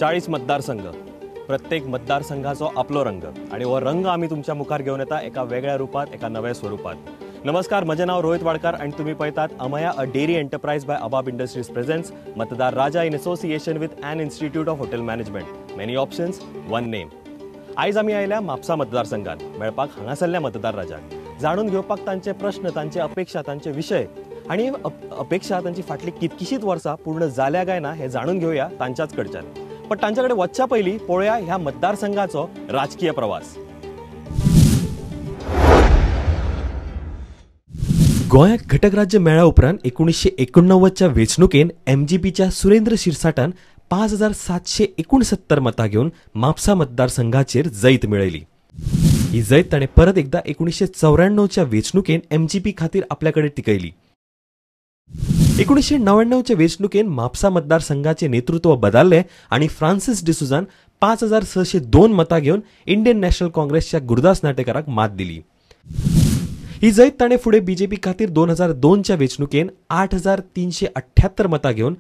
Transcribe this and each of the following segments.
40 मतदारसंघ, प्रत्येक मतदारसंघाचो आपलो रंग आणि हो रंग आमी तुमच्या मुखार घेवन येता एका वेगळ्या रूपात, एका नव्या स्वरूपात। नमस्कार, म्हजें नाव रोहित वाडकर आनी तुमी पळयतात Amaya a dairy enterprise by Abab industries presents Matdar Raja in association with an institute of hotel management. Many options, one name. आयज आमी आयल्या म्हापसा मतदारसंघात मेळपाक हांगासरल्या मतदार राजाक, जाणून घेवपाक तांचे प्रश्न, तांचे अपेक्षा, तांचे विशय आनी अपेक्षा तांची फाटली कितकीशीच वर्सां पूर्ण जाल्या काय ना हे जाणून घेवया तांच्याच कडच्यान। पण तांच्या कडेन वचच्या पयलीं पळोवया ह्या मतदारसंघाचो राजकीय प्रवास। गोंयाक घटक राज्य मेळ्ळ्या उपरांत 1989च्या वेंचणुकेन एमजीपीच्या सुरेंद्र शिरसाटान 5769 मतां घेवन म्हापसा मतदारसंघाचेर जैत मेळयली। ही जैत ताणें परत एकदा 1994च्या वेंचणुकेन एमजीपी खातीर आपल्या कडेन टिकयली। 1999च्या वेंचणुकेन म्हापसा मतदारसंघाचे नेतृत्व बदलले आनी फ्रांसिस डिसुजान 5602 मतां घेवन इंडियन नॅशनल काँग्रेसच्या गुरुदास नाटेकाराक मात दिली। ही जैत ताणें फुडें बीजेपी खातीर 2002च्या वेंचणुकेन 8378 मतां घेवन,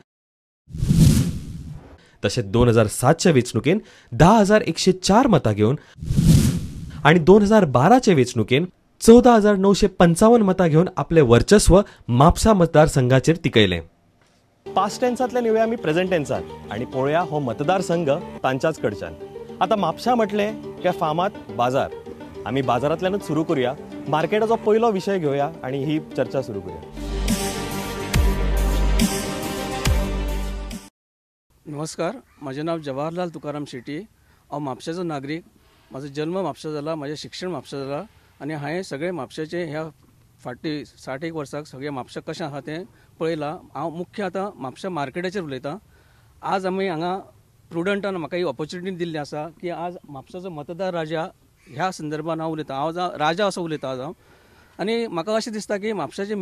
तशेंच 2007च्या वेंचणुकेन 10104 मतां घेवन आनी 2012चे वेंचणुकेन 14955 मतां घेवन आपले वर्चस्व म्हापसा मतदारसंघाचेर टिकयलें। पास्ट टेन्सांतल्यान येवया आमी प्रेझेंट टेन्सांत आनी पळोवया हो मतदारसंघ तांच्याच कडच्यान। आतां म्हापसा म्हटलें काय फामाद बाजार, आमी बाजारांतल्यानूच सुरू करूया। मार्केटाचो पयलो विशय घेवया आनी ही चर्चा सुरू करूया। नमस्कार, म्हजें नांव जवाहरलाल तुकाराम शेटी। हांव म्हापशेचो नागरीक। म्हाजो जल्म म्हापशा जाला, म्हाजें शिक्षण म्हापशा जाला आनी हांवें सगळें म्हापशेचें ह्या फाटली 60 वर्साक सगळें म्हापशा कशें आसा तें पळयलां। हांव मुख्य आतां म्हापशा मार्केटाचेर उलयतां। आज आमी हांगा प्रुडंटान म्हाका ही ऑपॉर्च्युनिटी दिल्ली आसा की आज म्हापशाचो मतदार राजा ह्या संदर्भान हांव उलयतां। हांव राजा असो उलयतां आज हांव। आनी म्हाका अशें दिसता की म्हापशाचें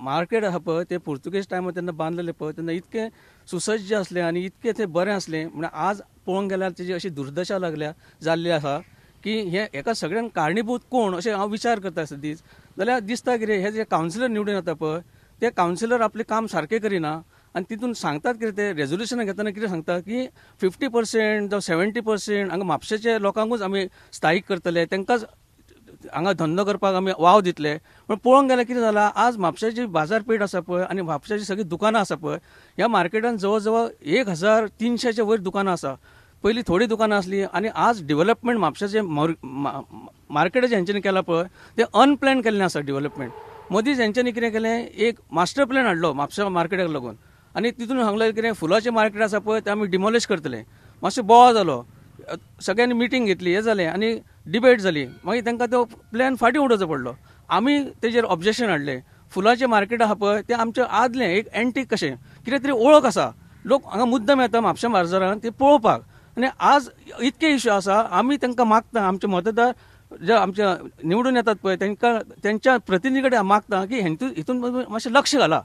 मार्केट आसा पळय तें पुर्तुगेज टायमार तेन्ना बांदलेलें पळय तेन्ना इतकें सुसज्ज आसलें आनी इतकें तें बरें आसलें, म्हणल्यार आज पळोवंक गेल्यार तेजी अशी दुर्दशा लागल्या जाल्ली आसा की हे एका सगळ्यांक कारणीभूत कोण अशें हांव विचार करता सदींच। जाल्यार दिसता कितें हे जे कावन्सिलर निवडून येता पळय ते कावन्सिलर आपलें काम सारकें करिना आनी तितून सांगतात कितें ते रेजोल्युशनां घेतना कितें सांगता की 50% जावं 70% हांगा म्हापशेच्या लोकांकूच आमी स्थायीक करतले, तांकांच हांगा धंदो करपाक आमी वाव दितले। पूण पळोवंक गेल्यार कितें जालां, आज म्हापशेची बाजारपेठ आसा पळय आनी म्हापशेची सगळीं दुकानां आसा पळय ह्या मार्केटान जवळ जवळ 1300च्या वयर दुकानां आसा। पयलीं थोडीं दुकानां आसलीं आनी आज डेव्हलपमेंट म्हापशेचें मार्केटाचें हेंच्यांनी केलां पळय तें अनप्लॅन केल्लें आसा डेव्हलपमेंट। मदींच हेंच्यांनी कितें केलें, एक मास्टर प्लॅन हाडलो म्हापशा मार्केटाक लागून आनी तितून सांगलें कितें फुलाचें मार्केट आसा पळय तें आमी डिमॉलिश करतले। मातशें बोवाळ जालो, सगळ्यांनी मिटींग घेतली, हें जालें आनी डिबेट जाली, मागीर तांकां तो प्लॅन फाटीं उडोवचो पडलो। आमी तेजेर ऑब्जेक्शन हाडलें। फुलाचें मार्केट आसा पळय तें आमचें आदलें एक एंटीक कशें कितें तरी वळख आसा, लोक हांगा मुद्दम येता म्हापशा बाजारांत ते पळोवपाक। आनी आज इतके इश्यू आसा, आमी तांकां मागता, आमचे मतदार जे आमचे निवडून येतात पळय तांकां तेंच्या प्रतिनिधी कडेन मागता की हितून मातशें लक्ष घाला,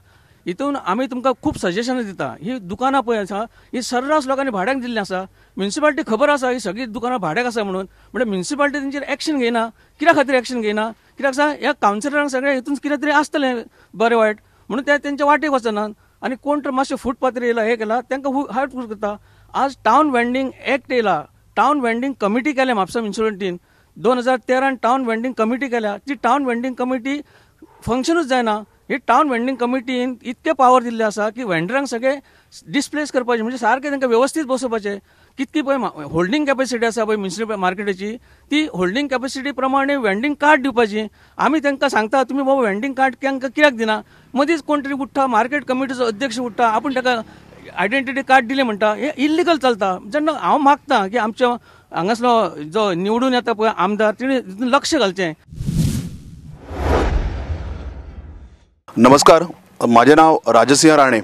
हितून आमी तुमकां खूब सजेशनां दिता। ही दुकानां पळय आसा ही सर्रास लोकांनी भाड्याक दिल्लीं आसा, म्युनिसिपालिटी खबर आसा ही सगळीं दुकानां भाड्याक आसा म्हणून, म्हणल्यार म्युनिसिपालिटी तेंचेर एक्शन घेयना। कित्या खातीर एक्शन घेयना? कित्याक आसा ह्या कावन्सिलरांक सगळें हितून कितें तरी आसतलें बरें वायट म्हणून ते तेंच्या वाटेक वचनात आनी कोण तर मातशें फुटपाथार येयला हें केलां तांकां हार्ट करता। आज टावन वेंडींग एक्ट येयला, टावन वेंडींग कमिटी केल्या म्हापसा म्युनिसिपालिटीन 2013 टावन वेंडींग कमिटी केल्या। ती टावन वेंडींग कमिटी फंक्शनूच जायना। ही टावन वेंडींग कमिटीन इतके पावर दिल्ले आसा की वेंडरांक सगळे डिस्प्लेस करपाचे, म्हणजे सारकें तांकां वेवस्थीत बसोवपाचें। कितकी पळय होल्डींग कॅपेसिटी आसा पळय म्युनिसिपल मार्केटाची, ती होल्डींग कॅपेसिटी प्रमाणे वेंडींग कार्ड दिवपाची। आमी तांकां सांगता तुमी बाबा वेंडींग कार्ड तांकां कित्याक दिना? मदींच कोण तरी उठ्ठा, मार्केट कमिटीचो अध्यक्ष उठ्ठा, आपूण ताका आयडेंटिटी कार्ड दिलें म्हणटा, हें इल्लिगल चलता। जेन्ना हांव मागता की आमच्या हांगासलो जो निवडून येता पळय आमदार तिणें लक्ष घालचें। नमस्कार, माझे नाव राजसिंह राणे।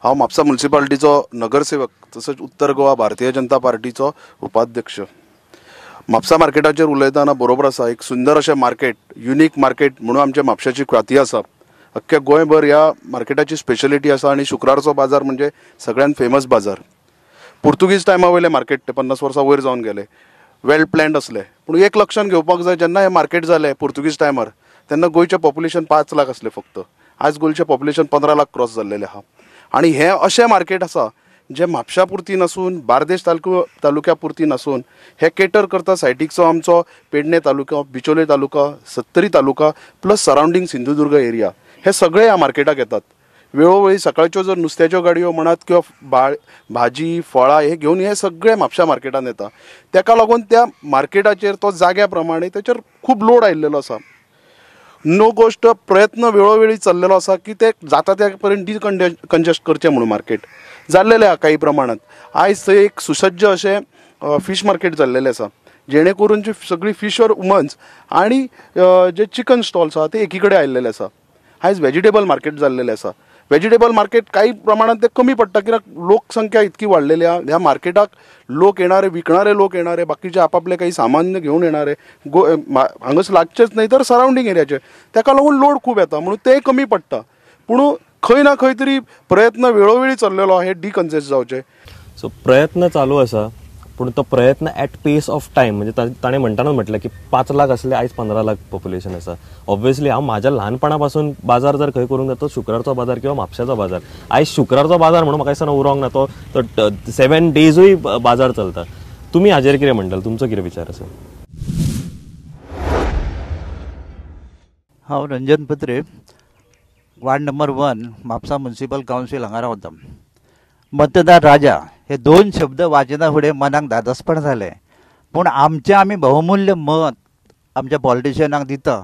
हांव म्हापसा म्युनिसिपालिटीचो नगरसेवक तसोच उत्तर गोवा भारतीय जनता पार्टीचो उपाध्यक्ष। म्हापसा मार्केटाचेर उलयतना बरोबर आसा, एक सुंदर अशें मार्केट, युनीक मार्केट म्हणून आमच्या म्हापशाची ख्याती आसा। अख्ख्या गोंयभर ह्या मार्केटाची स्पेशलिटी आसा आनी शुक्रारचो बाजार म्हणजे सगळ्यान फेमस बाजार। पुर्तुगीज टायमा वयलें मार्केट ते 50 वर्सां वयर जावन गेले, वेल प्लॅन्ड आसलें। पूण एक लक्षांत घेवपाक जाय, जेन्ना हें मार्केट जालें पुर्तुगीज टायमार तेन्ना गोंयचें पॉप्युलेशन 5 लाख आसलें फक्त, आज गोंयचें पॉप्युलेशन 15 लाख क्रॉस जाल्लेलें आहा। आनी हें अशें मार्केट आसा जे म्हापशा पुरती नासून बार्देश तालुक्या पुरती नासून हे केटर करता सायटीकचो आमचो Pernem taluka, Bicholim taluka, Sattari taluka plus surrounding Sindhudurg area हे सगळे ह्या मार्केटाक येतात. वेळोवेळी सकाळच्यो जर नुस्त्याच्यो गाडयो म्हणात किंवा भाजी फळां हे घेवन हे सगळे म्हापशा मार्केटान येता. तेका लागून त्या मार्केटाचेर तो जाग्या प्रमाणे तेचेर खूब लोड आयिल्लो आसा. नो गोश्ट प्रयत्न वेळोवेळी चल्लेलो आसा की ते जाता त्या पर्यंत डिकंजेस्ट करचें म्हणून मार्केट जाल्लेलें आसा काही प्रमाणात. आयज थंय एक सुसज्ज अशें फीश मार्केट जाल्लेलें आसा जेणे करून जी सगळी फिशर वुमन्स आनी जे चिकन स्टॉल्स आसा ते एकी कडेन आयिल्लेले आसा. आयज वेजिटेबल मार्केट जाल्लेलें आसा. वेजिटेबल मार्केट काही प्रमाणात ते कमी पडटा कित्याक लोकसंख्या इतकी वाडलेली आसा. ह्या मार्केटाक लोक येणारे, विकणारे लोक येणारे, बाकीचे आपापले काही सामान घेवन येणारे, हांगाच लागचेच न्हय तर सरावंडींग एरियाचे, तेका लागून लोड खूब येता म्हणून ते कमी पडटा. पूण खंय ना खंय तरी प्रयत्न वेळोवेळी चल्लेलो हे डिकन्जेस्ट जावचे. सो प्रयत्न चालू आसा पूण तो प्रयत्न एट पेस ऑफ टायम म्हणजे ताणें म्हणटाना म्हटलें की 5 लाख आसले आयज 15 लाख पॉप्युलेशन आसा. ऑब्वियसली हांव म्हाज्या ल्हानपणा पासून बाजार जर खंय करूंक जाता तो शुक्रारचो बाजार किंवा म्हापशाचो बाजार. आयज शुक्रारचो बाजार म्हणून म्हाका दिसना उरोंक ना, तो 7 डेजूय बाजार चलता. तुमी हाजेर कितें म्हणटाले, तुमचो कितें विचार आसा? हांव Ranjan Patre, ward number 1, Mapusa municipal council हांगा रावता. मतदार राजा हे 2 शब्द वाचना फुडें मनाक धादोसपण जालें. पूण आमचें आमी बहुमूल्य मत आमच्या पॉलिटिशियनांक दिता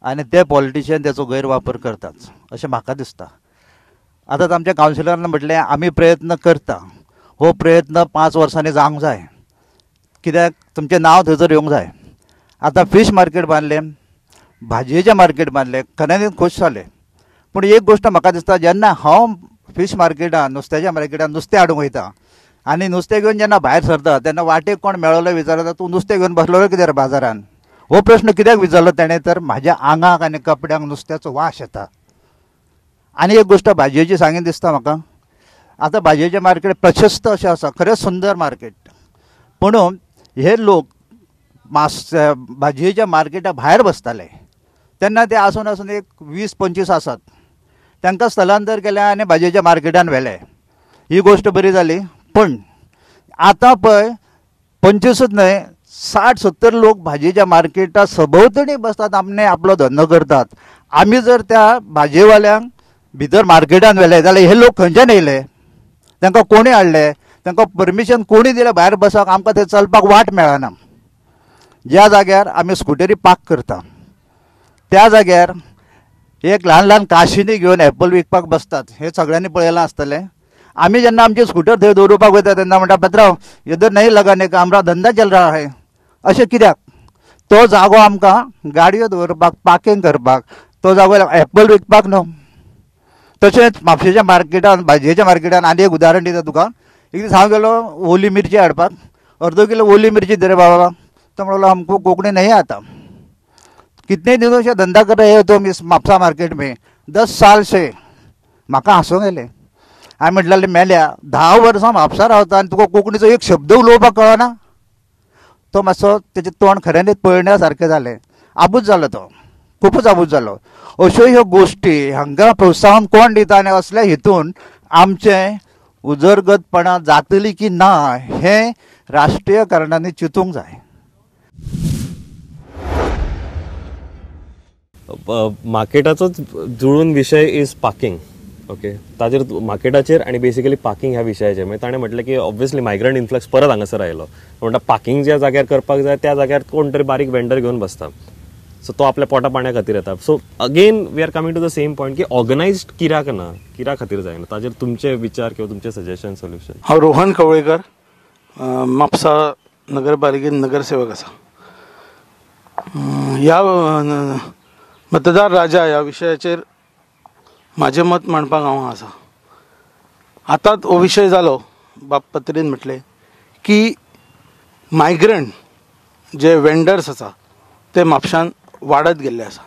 आनी ते पॉलिटिशियन तेचो गैरवापर करतात अशें म्हाका दिसता. आतां आमच्या कावन्सिलरान म्हटलें आमी प्रयत्न करता, हो प्रयत्न 5 वर्सांनी जावंक जाय, कित्याक तुमचें नांव थंयसर येवंक जाय. आतां फीश मार्केट बांदलें, भाजयेचें मार्केट बांदलें, खऱ्यांनीच खोश जालें. पूण एक गोश्ट म्हाका दिसता, जेन्ना हांव फीश मार्केटान नुस्त्याच्या मार्केटान नुस्तें हाडूंक वयता आनी नुस्तें घेवन जेन्ना भायर सरता तेन्ना वाटेक कोण मेळ्ळो विचारता, तूं नुस्तें घेवन बसलो कित्याक बाजारान? हो प्रश्न कित्याक विचारलो तेणें तर म्हाज्या आंगाक आनी कपड्यांक नुस्त्याचो वास येता. आनी एक गोश्ट भाजयेची सांगीन दिसता म्हाका, आतां भाजयेचें मार्केट प्रशस्त अशें आसा, खरेंच सुंदर मार्केट. पूण हे लोक मास भाजयेच्या मार्केटा भायर बसताले तेन्ना ते आसून आसून एक 20-25 आसात, तांकां स्थलांतर केलें आनी भाजयेच्या मार्केटान व्हेले. ही गोश्ट बरी जाली. पण आतां पळय 25च न्हय 60-70 लोक भाजयेच्या मार्केटा सभोवतणी बसतात, आमने आपलो धंदो करतात. आमी जर त्या भाजयेवाल्यांक भितर मार्केटान व्हेले जाल्यार हे लोक खंयच्यान येयले, तांकां कोणी हाडले, तांकां परमिशन कोणी दिलें भायर बसपाक? आमकां थंय चलपाक वाट मेळना. ज्या जाग्यार आमी स्कुटरी पार्क करता त्या जाग्यार एक ल्हान ल्हान काशिनी घेवन एप्पल विकपाक बसतात, हें सगळ्यांनी पळयलां आसतलें. आमी जेन्ना आमची स्कुटर थंय दवरुपाक वयता तेन्ना म्हणटा, पत्राव इधर नहीं लगाने का, आमरा धंदा चल रहा है. अशें कित्याक? तो जागो आमकां गाडयो दवरपाक, पार्किंग करपाक, तो जागो एप्पल विकपाक न्हू. तशेंच म्हापशेच्या मार्केटान भाजयेच्या मार्केटान आनी एक उदाहरण दिता तुका. एक दीस हांव गेलो ओली मिरची हाडपाक, अर्दो किलो ओली मिरची दे रे बाबा. तो म्हणलो हमको कोंकणी नहीं आता, कितने दिनों से धंधा कर रहे हो तुम इस म्हापसा मार्केट में? 10 साल से. म्हाका हांसूंक येयलें. हांवें म्हटलें मेल्या 10 वर्सां म्हापसा रावता आनी तुका कोंकणीचो एक शब्द उलोवपाक कळना. तो मातसो तेजें तोंड खऱ्यांनीच पळयण्या सारकें जालें, आबूज जालो, तो खुबूच आबूज जालो. अश्यो ह्यो गोश्टी हांकां प्रोत्साहन कोण दिता आनी असल्या हितून आमचें उदरगतपणां जातली की ना हें राष्ट्रीय कारणांनी चिंतूंक जाय. मार्केटाचोच जुळून विशय is parking. Okay, ताजेर मार्केटाचेर आनी बेसिकली पार्किंग ह्या विशयाचेर मागीर ताणें म्हटलें की ऑब्वियसली मायग्रंट इन्फ्लक्स परत हांगासर आयलो म्हणटा पार्किंग ज्या जाग्यार करपाक जाय त्या जाग्यार कोण तरी बारीक वेंडर घेवन बसता, सो तो आपल्या पोटा पाण्या खातीर येता. So again we are coming to the same point की ऑर्गनायज्ड कित्याक ना, कित्या खातीर जायना, ताजेर तुमचे विचार किंवा तुमचे सजेशन सोल्युशन. हांव रोहन कवळेकर, म्हापसा नगरपालिकेन नगरसेवक आसा. ह्या मतदार राजा ह्या विशयाचेर म्हाजें मत मांडपाक हांव आसा. आतांच हो विशय जालो, बाब पत्रेन म्हटलें की मायग्रंट जे वेंडर्स आसा ते म्हापशान वाडत गेल्ले आसा.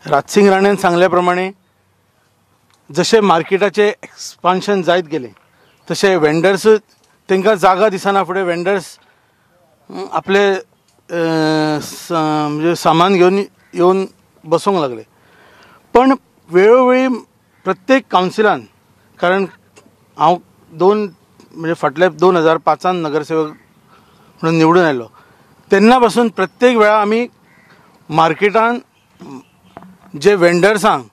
राजसिंग राणेन सांगल्या प्रमाणे जशें मार्केटाचें एक्सपान्शन जायत गेलें तशें वेंडर्स तांकां जागा दिसना फुडें वेंडर्स आपले म्हणजे सामान घेवन येवन बसूंक लागले. पण वेळोवेळी प्रत्येक कावन्सिलान, कारण हांव 2 म्हणजे फाटल्या 2005 नगरसेवक म्हणून निवडून आयलो तेन्ना पासून प्रत्येक वेळा आमी मार्केटान जे वेंडर्सांक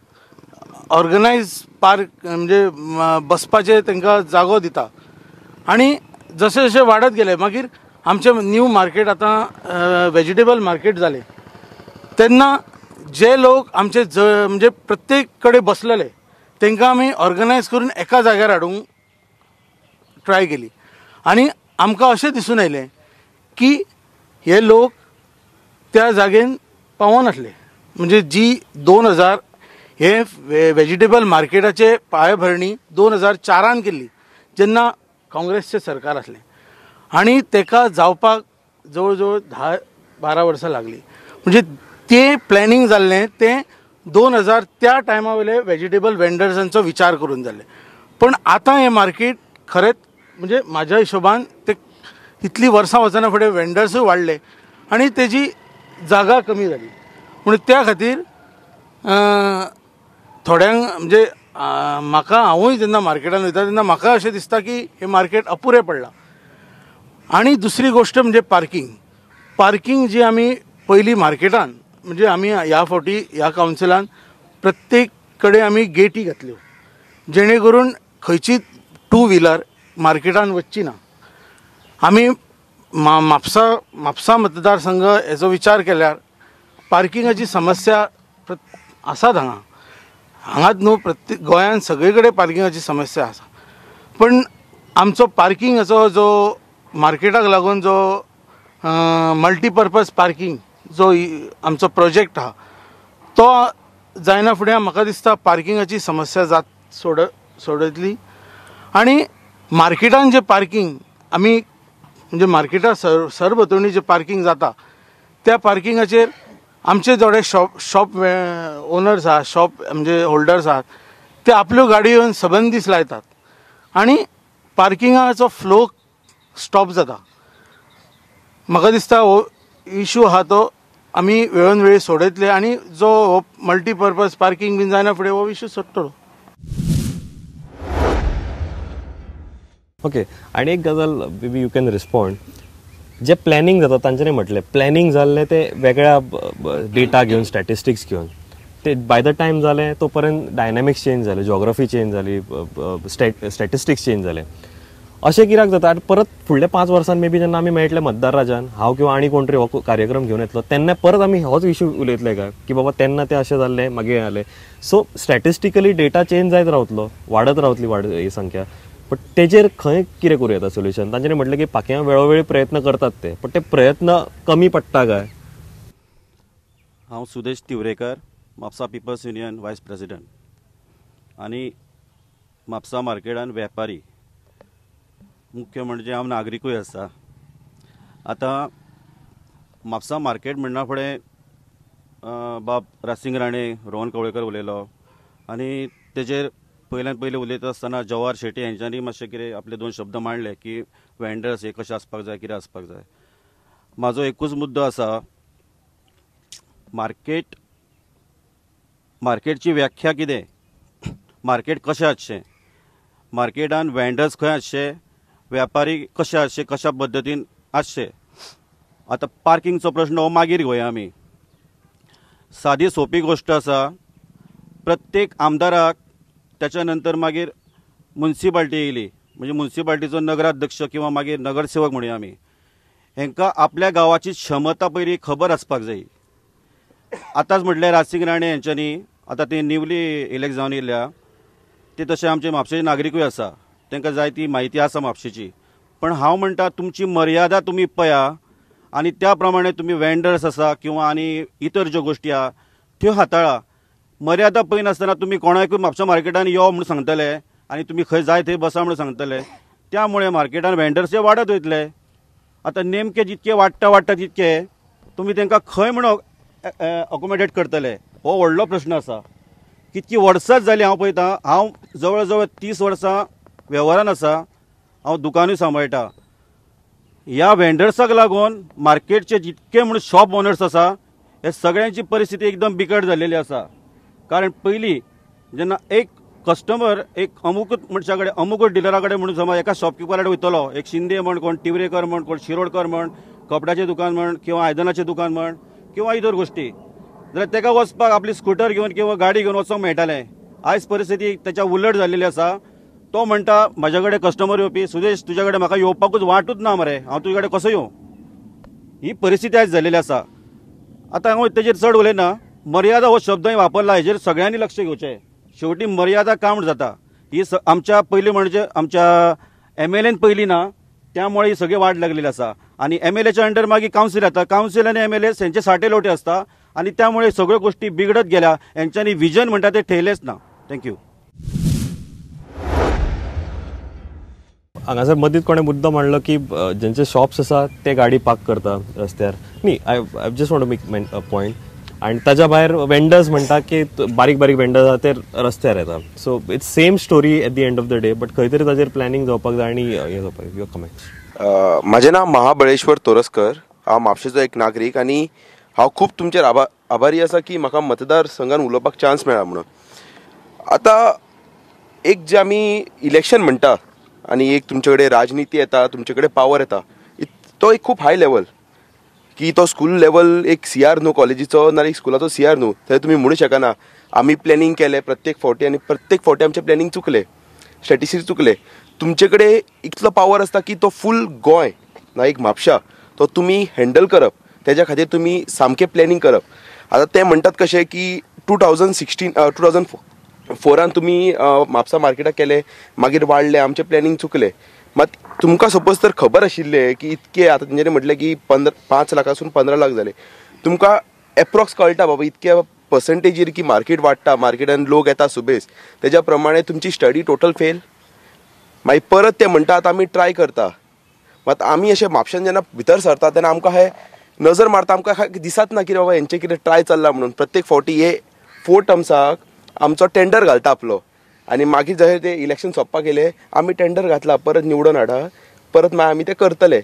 ऑर्गनायज पार्क म्हणजे बसपाचे तांकां जागो दिता आनी जशें जशें वाडत गेले मागीर आमचें न्यू मार्केट आतां वेजिटेबल मार्केट जालें तेन्ना जे लोक आमचे म्हणजे प्रत्येक कडेन बसलेले तांकां आमी ऑर्गनायज करून एका जाग्यार हाडूंक ट्राय केली आनी आमकां अशें दिसून आयलें की हे लोक त्या जागेन पावनासले. म्हणजे जी 2000 हे वेजिटेबल मार्केटाचे पायाभरणी 2004 केल्ली जेन्ना काँग्रेसचें सरकार आसलें आनी ताका जावपाक जवळ जवळ 10-12 वर्सां लागली. म्हणजे तें प्लॅनिंग जाल्लें तें 2000 त्या टायमा वयले वेजिटेबल वेंडर्सांचो विचार करून जाल्लें. पण आतां हें मार्केट खरेंच म्हणजे म्हाज्या हिशोबान ते इतली वर्सां वचना फुडें वेंडर्सूय वाडले आनी तेजी जागा कमी जाली. म्हणून त्या खातीर थोड्यांक म्हणजे म्हाका हांवूय जेन्ना मार्केटान वयता तेन्ना म्हाका अशें दिसता की हें मार्केट अपुरें पडलां. आनी दुसरी गोश्ट म्हणजे पार्किंग. पार्किंग जी आमी पयलीं मार्केटान म्हणजे आमी ह्या फावटी ह्या कावन्सिलान प्रत्येक कडेन आमी गेटी घातल्यो जेणे करून खंयची टू व्हिलर मार्केटान वचची ना. आमी म्हापसा म्हापसा मतदारसंघ हेजो विचार केल्यार पार्किंगाची समस्या आसात हांगा हांगाच न्हू प्रत्येक गोंयांत सगळे कडेन पार्किंगाची समस्या आसा. पण आमचो पार्किंगाचो जो मार्केटाक लागून जो मल्टीपर्पज पार्किंग जो आमचो प्रोजेक्ट आहा तो जायना फुडें म्हाका दिसता पार्किंगाची समस्या जात सोडयतली. आनी मार्केटान जे पार्किंग आमी म्हणजे मार्केटा सरभोंवतणी जे पार्किंग जाता त्या पार्किंगाचेर आमचे थोडे शॉप ओनर्स आहात, शॉप म्हणजे होल्डर्स आहात, ते आपल्यो गाडयो येवन सबंद दीस लायतात आनी पार्किंगाचो फ्लो स्टॉप जाता. म्हाका दिसता हो इशू आहा तो आमी वेळोन वेळी सोडयतले आनी जो हो मल्टीपर्पज पार्किंग बीन जायना फुडें हो इशू सोडटलो. ओके, आनी एक गजाल बी you can respond, J planning जाता तांच्यांनी म्हटलें प्लॅनिंग जाल्लें ते वेगळ्या डेटा घेवन स्टॅटिस्टिक्स घेवन ते बाय the time जालें तो पर्यंत डायनॅमिक्स चेंज जाले, जॉग्रफी चेंज जाली, स्टॅटिस्टिक्स चेंज जाले. अशें कित्याक जाता आनी परत फुडल्या 5 वर्सां मे बी जेन्ना आमी मेळटले मतदार राजान हांव किंवा आनी कोण तरी हो कार्यक्रम घेवन येतलो तेन्ना परत आमी होच इशू उलयतले काय की बाबा तेन्ना तें अशें जाल्लें मागीर जालें. सो स्टॅटिस्टिकली डेटा चेंज जायत रावतलो, वाडत रावतली वाड ही संख्या, बट तेजेर खंय कितें करूं येता सोल्युशन? तांच्यांनी म्हटलें की पाक्यां वेळोवेळी प्रयत्न करतात ते, पण ते प्रयत्न कमी पडटा काय? हांव Sudesh Tivrekar, Mapusa people's union vice president आनी म्हापसा मार्केटान वेपारी, मुख्य म्हणजे हांव नागरिकूय आसा. आतां म्हापसा मार्केट म्हणना फुडें बाब राजसिंग राणे, रोहन कवळेकर उलयलो आनी तेजेर पयल्यान पयलीं उलयता आसतना जवाहर शेट्टी हेंच्यांनी मातशें कितें आपले 2 शब्द मांडले की वेंडर्स हे कशें आसपाक जाय, कितें आसपाक जाय. म्हाजो एकूच मुद्दो आसा, मार्केट मार्केटची व्याख्या कितें, मार्केट कशें आसचें, मार्केटान वेंडर्स खंय आसचे, व्यापारी कशे आसचे, कशा पद्दतीन आसचे. आतां पार्किंगचो प्रश्न हो मागीर घेवया आमी. सादी सोंपी गोश्ट आसा, प्रत्येक आमदाराक त्याच्या नंतर मागीर मुन्सिपाल्टी येयली म्हणजे मुन्सिपाल्टीचो नगराध्यक्ष किंवा मागीर नगरसेवक म्हणुया आमी, हेंकां आपल्या गांवाची क्षमता पयली खबर आसपाक जाय. आतांच म्हटलें राजसिंग राणे हेंच्यांनी, आतां ते न्यूली इलेक्ट जावन येयल्या, ते तशे आमचे म्हापशेचे नागरिकूय आसा, तांकां जाय ती म्हायती आसा म्हापशेची. पण हांव म्हणटा तुमची मर्यादा तुमी पळया आनी त्या प्रमाणे तुमी वेंडर्स आसा किंवा आनी इतर ज्यो गोश्टी आहा त्यो हाताळा. मर्यादा पळयनासतना तुमी कोणाकूय म्हापशा मार्केटान यो म्हूण सांगतले आनी तुमी खंय जाय थंय बसा म्हूण सांगतले, त्यामुळे मार्केटान वेंडर्स हे वाडत वयतले. आतां नेमके जितके वाडटा वाडटा तितके तुमी तांकां खंय म्हूण अकोमोडेट करतले हो व्हडलो प्रश्न आसा. कितकी वर्सांच जालीं हांव पळयतां, हांव जवळ जवळ 30 वर्सां वेव्हारान आसा, हांव दुकानूय सांबाळटा. ह्या वेंडर्साक लागून मार्केटचे जितके म्हूण शॉप ओनर्स आसा हे सगळ्यांची परिस्थिती एकदम बिकट जाल्लेली आसा. कारण पयलीं जेन्ना एक कस्टमर एक अमूकच मनशा कडेन अमूकच डिलरा कडेन म्हणून समज एका शॉपकिपरा कडेन वयतलो, एक शिंदे म्हण, कोण टिवरेकर म्हण, कोण शिरोडकर म्हण, कपड्याचें दुकान म्हण किंवा आयदनाचें दुकान म्हण किंवा इतर गोश्टी, जाल्यार ताका वचपाक आपली स्कुटर घेवन किंवा गाडी घेवन वचोंक मेळटालें. आयज परिस्थिती त्याच्या उलट जाल्लेली आसा. तो म्हणटा म्हज्या कडेन कस्टमर येवपी, सुदेश तुज्या कडेन म्हाका येवपाकूच वाटूच ना मरे, हांव तुजे कडेन कसो येवं? ही परिस्थिती आयज जाल्लेली आसा. आतां हांव तेजेर चड उलयना. मर्यादा हो शब्द हांवें वापरला, हेजेर सगळ्यांनी लक्ष घेवचें. शेवटी मर्यादा काउंट जाता. ही आमच्या पयलीं म्हणजे आमच्या MLAन पयलीं ना, त्यामुळे ही सगळी वाट लागलेली आसा. आनी MLAच्या अंडर मागीर कावन्सील येता, कावन्सील आनी MLA हेंचे साठे लोटे आसता आनी त्यामुळे सगळ्यो गोश्टी बिगडत गेल्या. हेंच्यांनी विजन म्हणटा तें ठेयलेंच ना. Thank you. हांगासर मदींच कोणें मुद्दो मांडलो की जेंचे शॉप्स आसा ते गाडी पार्क करता रस्त्यार. न्ही, I just want to make a point. आनी ताच्या भायर वेंडर्स म्हणटा की बारीक बारीक वेंडर्स आसा ते रस्त्यार येता. So it's same story at the end of the day, but खंय तरी ताजेर प्लॅनिंग जावपाक जाय आनी हें जावपाक जाय. Your comments. म्हाजें नांव महाबळेश्वर तोरस्कर, हांव म्हापशेचो एक नागरीक आनी हांव खूब तुमचेर आभारी आसा की म्हाका मतदार संघान उलोवपाक चान्स मेळ्ळा म्हणून. आतां एक जे आमी इलेक्शन म्हणटा आनी एक तुमचे कडेन राजनिती येता, तुमचे कडेन पावर येता, तो एक खूब हाय लेवल की तो स्कूल लेवल एक CR न्हू कॉलेजीचो ना एक स्कुलाचो CR न्हू, थंय तुमी म्हणू शकना आमी प्लॅनिंग केलें प्रत्येक फावटी आनी प्रत्येक फावटी आमचें प्लॅनिंग चुकलें, स्ट्रेटजी चुकलें. तुमचे कडेन इतलो पावर आसता की तो फूल गोंय ना एक म्हापशा तो तुमी हँडल करप, तेज्या खातीर तुमी सामकें प्लॅनिंग करप. आतां ते म्हणटात कशें की 2016 2004 तुमी म्हापसा मार्केटाक केलें, मागीर वाडलें, आमचें प्लॅनिंग चुकलें. मात तुमकां सपोज तर खबर आशिल्लें की इतके आतां तेंच्यांनी म्हटलें की 5 लाखासून 15 लाख जाले, तुमकां एप्रॉक्स कळटा बाबा इतक्या पर्संटेजीर की मार्केट वाडटा, मार्केटान लोक येता सुबेज, तेज्या प्रमाणे तुमची स्टडी टोटल फेल. मागीर परत ते म्हणटा आतां आमी ट्राय करता. मात आमी अशें म्हापशान जेन्ना भितर सरता तेन्ना आमकां हे नजर मारता, आमकां दिसत ना की बाबा हेंचें कितें ट्राय चल्ला म्हणून. प्रत्येक फावटी हे 4 टर्म्साक आमचो टेंडर घालता आपलो आनी मागीर जशें ते इलेक्शन सोंपपाक येयलें आमी टेंडर घातला, परत निवडून हाडा, परत मागीर आमी ते करतले.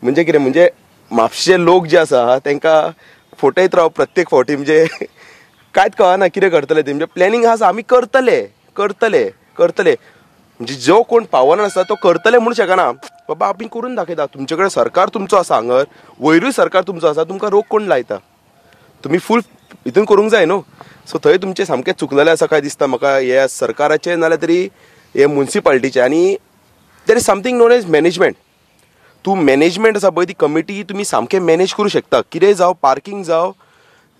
म्हणजे कितें म्हणजे म्हापशे लोक जे आसा तांकां फटयत राव प्रत्येक फावटी, म्हणजे कांयच कळना कितें करतले ते. म्हणजे प्लॅनिंग आसा आमी करतले करतले करतले, म्हणजे जो कोण पावरन आसा तो करतले म्हणून शकना. बाबा आमी करून दाखयता, तुमचे कडेन सरकार तुमचो आसा, हांगर वयरूय सरकार तुमचो आसा, तुमकां रोग कोण लायता, तुमी फूल हितून करूंक जाय न्हू. सो थंय तुमचें सामकें चुकलेलें आसा काय दिसता म्हाका, हे सरकाराचें नाल्यार तरी हे मुन्सिपालिटीचें. आनी there is something known as management. तूं मॅनेजमेंट आसा पळय ती कमिटी तुमी सामकें मॅनेज करूं शकता. कितेंय जावं, पार्कींग जावं,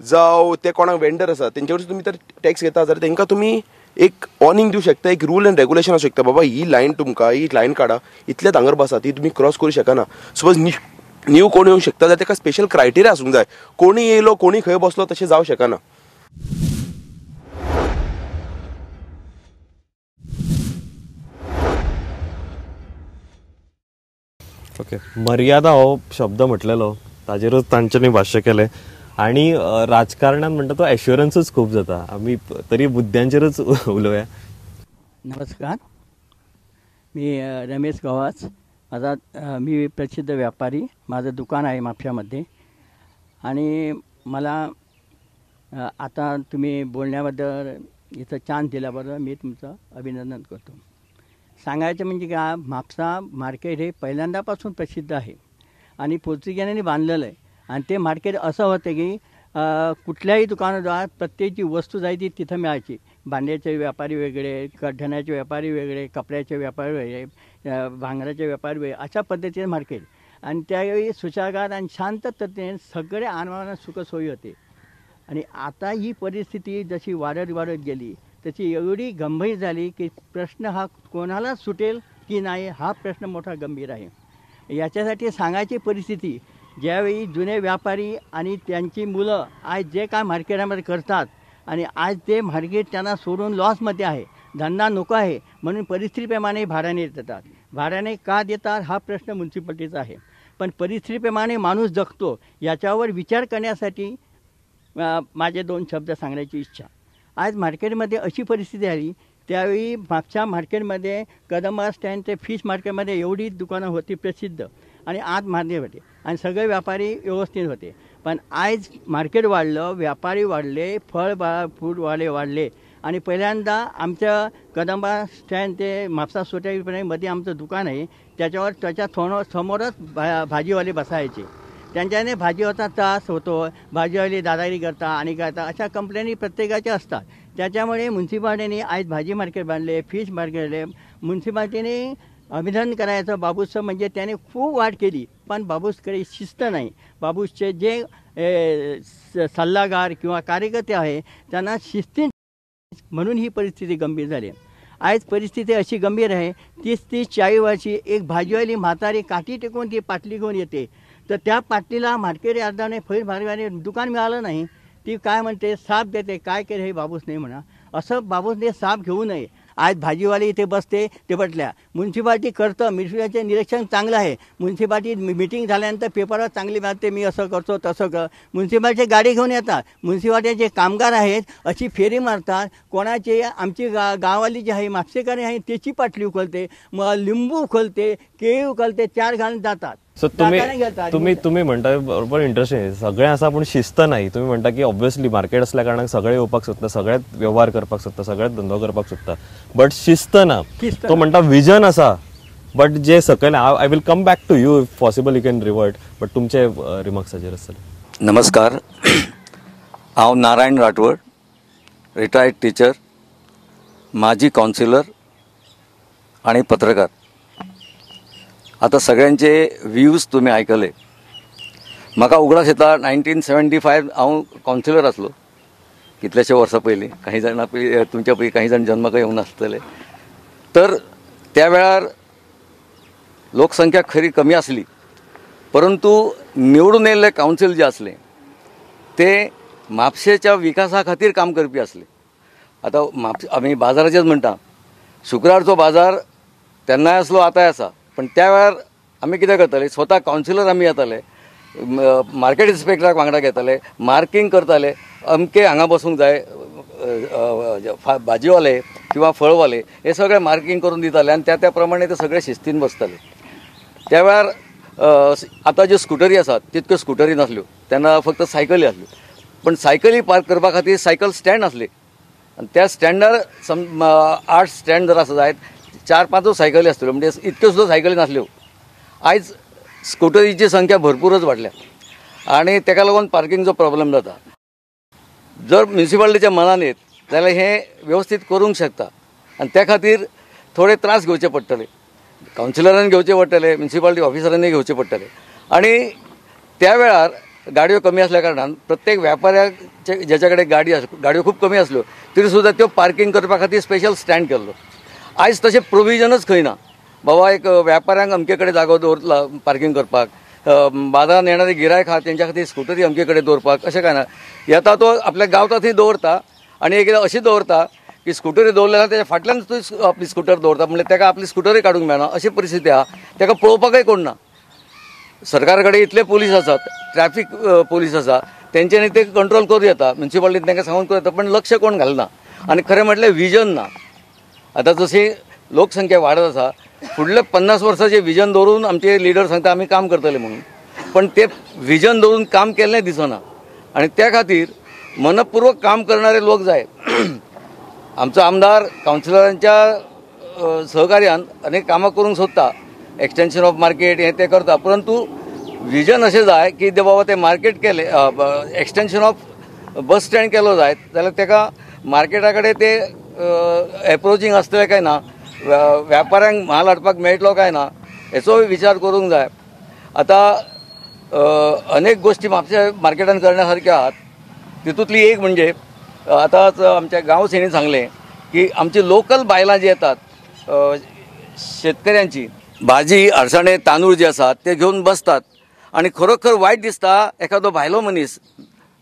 जावं ते कोणाक वेंडर आसा तेंचे कडसून तुमी तर टॅक्स घेता जाल्यार तेंकां तुमी एक ऑनिंग दिवं शकता, एक रूल एंड रेगुलेशन आसूं शकता. बाबा ही लायन तुमकां, ही लायन काडा, इतलेच हांगर बसा, ती तुमी क्रॉस करूं शकना. सपोज न्यू कोण येवंक शकता जाल्यार तेका स्पेशल क्रायटेरिया आसूंक जाय. कोणी येयलो कोणी खंय बसलो तशें जावं शकना. ओके, मर्यादा हो शब्द म्हटलेलो ताजेरूच तांच्यांनी भाश्य केलें. आनी राजकारणान म्हणटा तो एश्युरन्सूच खूब जाता, आमी तरी मुद्द्यांचेरूच उलोवया. नमस्कार, मी रमेश गवास. माझा मी प्रसिद्ध व्यापारी, माझं दुकान आहे म्हापशामध्ये. आणि मला आता तुम्ही बोलण्याबद्दल इथं चान्स दिल्याबद्दल मी तुमचं अभिनंदन करतो. सांगायचं म्हणजे का म्हापसा मार्केट हे पहिल्यांदापासून प्रसिद्ध आहे आणि पोर्तुगीजांनी बांधलेलं आहे. आणि ते मार्केट असं होतं की कुठल्याही दुकानात प्रत्येक जी वस्तू जाय ती तिथं मिळायची. भांड्याचे व्यापारी वेगळे, कडधान्याचे व्यापारी वेगळे, कपड्याचे व्यापारी वेगळे, भांगराचे व्यापारी वेगळे, अशा पद्धतीने मार्केट. आणि त्यावेळी सुशेगाद आणि शांत तत्त्वाने सगळे आनंदाने सुखसोयी होते. आणि आता ही परिस्थिती जशी वाढत वाढत गेली त्याची एवढी गंभीर झाली की प्रश्न हा कोणाला सुटेल की नाही हा प्रश्न मोठा गंभीर आहे. याच्यासाठी सांगायची परिस्थिती, ज्यावेळी जुने व्यापारी आणि त्यांची मुलं आज जे काय मार्केटामध्ये करतात आणि आज ते मार्केट त्यांना सोडून लॉसमध्ये आहे, धंदा नको आहे म्हणून परिस्थितीप्रमाणे भाड्याने देतात. भाड्याने का देतात हा प्रश्न म्युनिसिपालिटीचा आहे, पण परिस्थितीप्रमाणे माणूस जगतो याच्यावर विचार करण्यासाठी माझे दोन शब्द सांगण्याची इच्छा. आज मार्केटमध्ये अशी परिस्थिती आली, त्यावेळी मागच्या मार्केटमध्ये कदंबा स्टँड ते फिश मार्केटमध्ये एवढी दुकानं होती प्रसिद्ध आणि आज मार्केट होते आणि सगळे व्यापारी व्यवस्थित होते. पण आज मार्केट वाढलं, व्यापारी वाढले, फळ फ्रूटवाले वाढले आणि पहिल्यांदा आमच्या कदंबा स्टँड ते म्हापसा सोसायटीपर्यंत मध्ये आमचं दुकान आहे, त्याच्यावर त्याच्या समोरच भाजीवाले बसायचे. त्यांच्याने भाजीवाचा त्रास होतो, भाजीवाले दादागिरी करता आणि करता अशा कंप्लेनी प्रत्येकाच्या असतात. त्याच्यामुळे म्युन्सिपाल्टीने आज भाजी मार्केट बांधले, फिश मार्केट बांधले. म्युन्सिपाल्टीने अभिनंदन करायचं बाबूसचं, म्हणजे त्याने खूप वाढ केली, पण बाबूसकडे शिस्त नाही. बाबूसचे जे सल्लागार किंवा कार्यकर्ते आहे त्यांना शिस्ती, म्हणून ही परिस्थिती गंभीर झाली. आज परिस्थिती अशी गंभीर आहे, 30-30-40 वर्षी एक भाजीवाली म्हातारी काठी टेकून ती पाटली घेऊन येते, तर त्या पाटलीला मार्केट यार्डाने फैर मार्गाने दुकान मिळालं नाही, ती काय म्हणते साप देते, काय केलं हे बाबूस नाही म्हणा, असं बाबूसने साप घेऊ नये. आज भाजीवाले इथे बसते ते बटल्या म्युन्सिपाल्टी करतं, म्युन्सिपाल्टीचे निरीक्षण चांगलं आहे, म्युन्सिपाल्टी मिटिंग झाल्यानंतर पेपरवर चांगली मारते, मी असं करतो तसं कर. म्युन्सिपाल्टीची गाडी घेऊन येतात, म्युन्सिपाल्टीचे कामगार आहेत अशी फेरी मारतात, कोणाचे आमची गाववाली जी आहे म्हापसेकर आहे त्याची पाटली उकलते, मग लिंबू उकलते, केळी उकलते, चार घालून जातात. सो तुम्ही तुम्ही तुम्ही म्हणता बरोबर, इंटरेस्टिंग सगळें आसा पूण शिस्त नाही. तुम्ही म्हणता की ऑब्वियसली मार्केट असल्या कारणान सगळे येवपाक सोदता, सगळेच वेव्हार करपाक सोदता, सगळेच धंदो करपाक सोदता, बट शिस्त ना. तो म्हणटा विजन आसा, बट जे सकयल I will come back to you if possible you can revert, but तुमचे रिमार्क्साचेर आसतले. नमस्कार, हांव नारायण राठवड, रिटायर्ड टिचर, माजी कावन्सिलर आनी पत्रकार. आतां सगळ्यांचे व्यूज तुमी आयकले. म्हाका उगडास येता 1975 हांव कावन्सिलर आसलो, कितल्याशे वर्सां पयलीं. काही जाणां पयलीं तुमच्या पयलीं काही जाण जन्माक येवंक नासतले. तर त्या वेळार लोकसंख्या खरी कमी आसली, परंतु निवडून येयल्ले कावन्सील जे आसले ते म्हापशेच्या विकासा खातीर काम करपी आसले. आतां म्हापशे आमी बाजाराचेच म्हणटा, शुक्रारचो बाजार तेन्नाय आसलो आतांय आसा, पण त्या वेळार आमी कितें करताले, स्वता कावन्सिलर आमी येताले, मार्केट इन्स्पेक्टराक वांगडा घेताले, मार्कींग करताले, अमके हांगा बसूंक जाय भाजीवाले किंवा फळवाले हे सगळे मार्कींग करून दिताले आनी त्या त्या प्रमाणे ते सगळे शिस्तीन बसताले. त्या वेळार आतां ज्यो स्कुटरी आसात तितक्यो स्कुटरी नासल्यो, तेन्ना फक्त सायकली आसल्यो, पण सायकली पार्क करपा खातीर सायकल स्टँड आसले आनी त्या स्टँडार 8 स्टँड जर आसा जायत 4-5 सायकली आसतल्यो, म्हणजे इतक्यो सुद्दां सायकली नासल्यो. आयज स्कुटरीची संख्या भरपूरच वाडल्या आनी तेका लागून पार्किंगचो प्रॉब्लम जाता. जर म्युनिसिपालिटीच्या मनान येत जाल्यार हें वेवस्थीत करूंक शकता आनी त्या खातीर थोडे त्रास घेवचे पडटले, कावन्सिलरांनी घेवचे पडटले, म्युनिसिपालिटी ऑफिसरांनी घेवचे पडटले. आनी त्या वेळार गाडयो कमी आसल्या कारणान प्रत्येक व्यापाऱ्याचे ज्याच्या कडेन गाडी गाडयो खूब कमी आसल्यो तरी सुद्दां त्यो पार्किंग करपा खातीर स्पेशल स्टँड केल्लो. आयज तशें प्रोविजनच खंय ना, बाबा एक व्यापाऱ्यांक अमके कडेन जागो दवरला पार्किंग करपाक, बाजारान येणारे गिरायक आहा तेंच्या खातीर स्कुटरी अमके कडेन दवरपाक, अशें कांय ना. येता तो आपल्या गावता थंय दवरता आनी एक अशी दवरता की स्कुटरी दवरले जाल्यार तेच्या फाटल्यान थंय आपली स्कुटर दवरता, म्हणल्यार तेका आपली स्कुटरी काडूंक मेळना अशी परिस्थिती आहा. तेका पळोवपाकय कोण ना. सरकार कडेन इतले पोलीस आसात, ट्रॅफिक पोलीस आसा, तेंच्यांनी ते कंट्रोल करूं येता, म्युनिसिपालिटीन तांकां सांगून करूं येता, पण लक्ष कोण घालना. आनी खरें म्हटल्यार विजन ना. आतां जशी लोकसंख्या वाडत आसा, फुडल्या 50 वर्सांचें विजन दवरून आमचे लिडर सांगता आमी काम करतले म्हणून, पण ते विजन दवरून काम केल्लें दिसना. आनी त्या खातीर मनपूर्वक काम करणारे लोक जाय. आमचो आमदार कावन्सिलरांच्या सहकार्यान अनेक कामां करूंक सोदता, एक्सटेंशन ऑफ मार्केट हें तें करता, परंतु विजन अशें जाय की ते बाबा तें मार्केट केलें, एक्सटेंशन ऑफ बस स्टँड केलो जायत जाल्यार तेका मार्केटा कडेन ते एप्रोचींग आसतलें काय ना, व्यापाऱ्यांक म्हाल हाडपाक मेळटलो काय ना, हेचोय विचार करूंक जाय. आतां अनेक गोश्टी म्हापशा मार्केटान करण्या सारक्यो आहात. तितूंतली एक म्हणजे आतांच आमच्या गांवसेनी सांगलें की आमची लोकल बायलां जी येतात शेतकऱ्यांची भाजी अडसाणे तांदूळ जे आसात ते घेवन बसतात आनी खरोखर वायट दिसता एखादो भायलो मनीस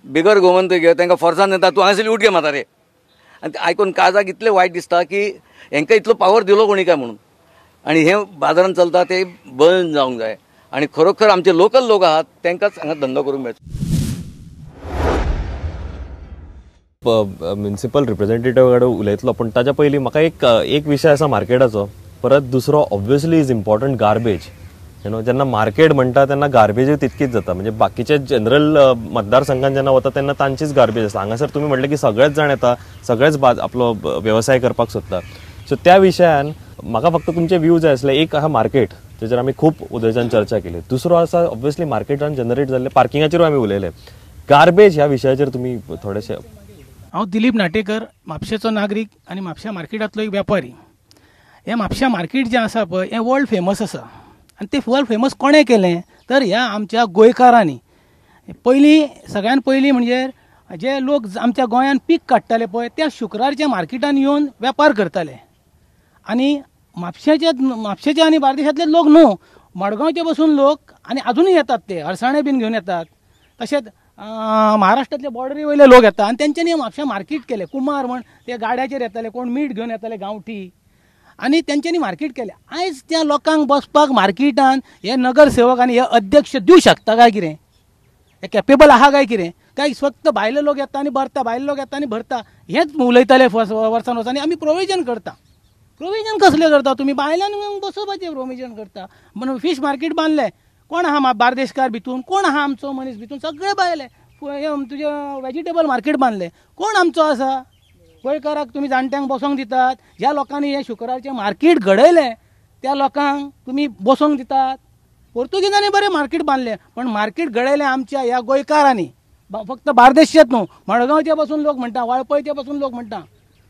बिगर गोमंत घेवन तांकां फोर्सान येता, तूं हांगासरली उठ गे म्हातारे, आनी आयकून काळजाक इतलें वायट दिसता की हेंकां इतलो पावर दिलो कोणी काय म्हणून. आनी हें बाजारान चलता तें बंद जावंक जाय आनी खरोखर आमचे लोकल लोक आहात तांकांच हांगा धंदो करूंक मेळचो. म्युनिसिपल रिप्रेझेंटेटिव्ह कडेन उलयतलो, पूण ताच्या पयलीं म्हाका एक विशय आसा मार्केटाचो, परत दुसरो obviously is important garbage. You know, जेन्ना मार्केट म्हणटा तेन्ना गार्बेजूय तितकीच जाता. म्हणजे बाकीचे जनरल मतदारसंघान जेन्ना वता तेन्ना तांचीच गार्बेज आसता. हांगासर तुमी म्हटलें की सगळेच जाण येता, सगळेच आपलो वेवसाय करपाक सोदता. सो त्या विशयान म्हाका फक्त तुमचे व्यू जाय आसले. एक आहा मार्केट, तेजेर आमी खूब उदयच्यान चर्चा केली. दुसरो आसा ऑब्वियसली मार्केटान जनरेट जाल्ले पार्किंगाचेरूय आमी उलयले. गार्बेज ह्या विशयाचेर तुमी थोडेशे. हांव दिलीप नाटेकर, म्हापशेचो नागरीक आनी म्हापश्या मार्केटांतलो एक व्यापारी. हें म्हापश्या मार्केट जें आसा पळय हें वर्ल्ड फेमस आसा आनी तें वर्ल्ड फेमस कोणें केलें तर ह्या आमच्या गोंयकारांनी. पयलीं सगळ्यान पयलीं म्हणजे जे लोक आमच्या गोंयांत पीक काडटाले पळय त्या शुक्रारच्या मार्केटान येवन वेपार करताले. आनी म्हापशेचे आनी बार्देशांतले लोक न्हू, मडगांवचे बसून लोक आनी आजुनूय येतात, ते अरसाणे बीन घेवन येतात. तशेंच महाराष्ट्रांतले बॉर्डरी वयले लोक येता आनी तेंच्यांनी म्हापश्या मार्केट केलें. कुमार म्हण ते गाड्याचेर येताले, कोण मीठ घेवन येताले गांवठी, आनी तेंच्यांनी मार्केट केलें. आयज त्या लोकांक बसपाक मार्केटान हे नगरसेवक आनी हे अध्यक्ष दिवं शकता काय कितें? हे कॅपेबल आहा काय कितें? काय फक्त भायले लोक येता आनी भरता, भायले लोक येता आनी भरता हेच उलयताले वर्सान वर्सांनी. आमी प्रोविजन करता. प्रोविजन कसलें करता तुमी? भायल्यान बसोवपाचें प्रोविजन करता. म्हणून फीश मार्केट बांदलें, कोण आहा बार्देशकार भितून, कोण आहा आमचो मनीस भितून, सगळे भायले. तुजें वेजिटेबल मार्केट बांदलें, कोण आमचो आसा? गोंयकाराक तुमी जाणट्यांक बसोंक दितात. ज्या लोकांनी हें शुक्रारचें मार्केट घडयलें त्या लोकांक तुमी बसोंक दितात. पोर्तुगीजांनी बरें मार्केट बांदलें, पण मार्केट घडयलें आमच्या ह्या गोंयकारांनी. फक्त बार्देशचेच न्हू, मडगांवचे पसून लोक म्हणटा, वाळपयचे पसून लोक म्हणटा,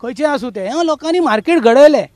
खंयचे आसूं ते, ह्या लोकांनी मार्केट घडयलें.